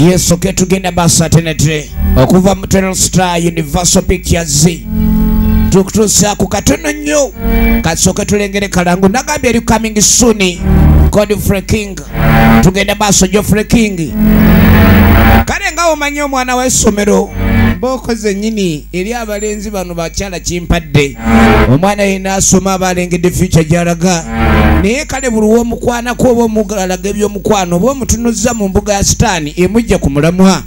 Yes, okay, tugenda maaso ate nate okuva mu Telstar Universal Pictures tukutuusaku katono nnyo. Kasooke tulengere kalangu nagambye eri coming soon. Godfrey King, tugenda maaso. Geoffrey King, kale nga omanyi omwana w'essomero mbooko zennyini eri abalenzi bano bakyala kimpadde omwana yenna asoma aba alengedde future gy'alaga, naye kale buli w'omukwanako oba omugalaga ebyomukwano oba omutunuza mu mbuga ya sitaani emujja ku mulamwa.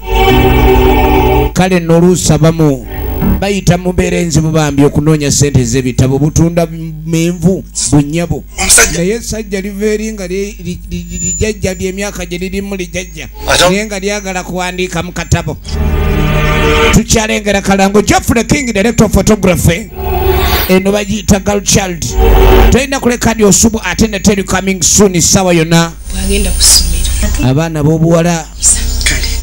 Kale nno oluusi abamu bayita mu mbeera enzibu bambi okunoonya ssente z'ebitabo butunda menvu bunnyabo, naye essajja liva eri nga lijajja ly'emyaka gye lirimu lijajja, naye nga lyagala kuwandiika mu katabo. Tukyalengera kalango. Geoffrey King, director of photography. Eno bagiyita Girl Child. Tolina kuleka ndi osubu ate ne teri coming soon essaawa yonna. Bwagenda ku ssomero. Abaana b'obuwala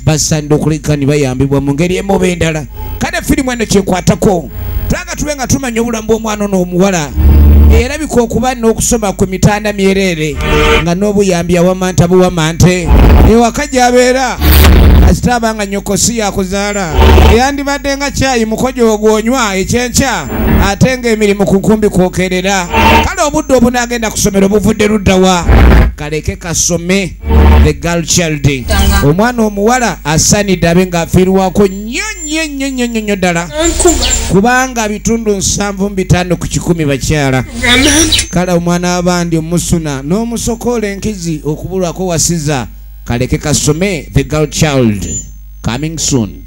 basaanidde okuleka ne bayambibwa mu ngeri emu oba endala. Kale firimu eno kyekwatako twanga tube nga tumanya obulamu bw'omwana ono omuwala erabika okuba n'okusoma ku mitanda myereere nga n'obuyambi awamanta buwamante ewaka gy'abeera kasita aba nga nnyoko si yakuzaala eyandibadde nga kyayi mukojo ogwonywa ekyenkya ate ng'emirimu ku nkumbi kwokerera. Kale obudde obunaagenda ku ssomero buvudde luddawa? Kaleke kasome. The Girl Child, omwana omuwala asaanidde abe ng'afiirwako nnyo nnyo nnyo nnyo nnyo nnyo ddala, kubanga 75% bakyala. Kale omwana w'abandi omusuna n'omusokoola enkizi okubulwako wasiza. Kaleke kasome. The Girl Child, coming soon.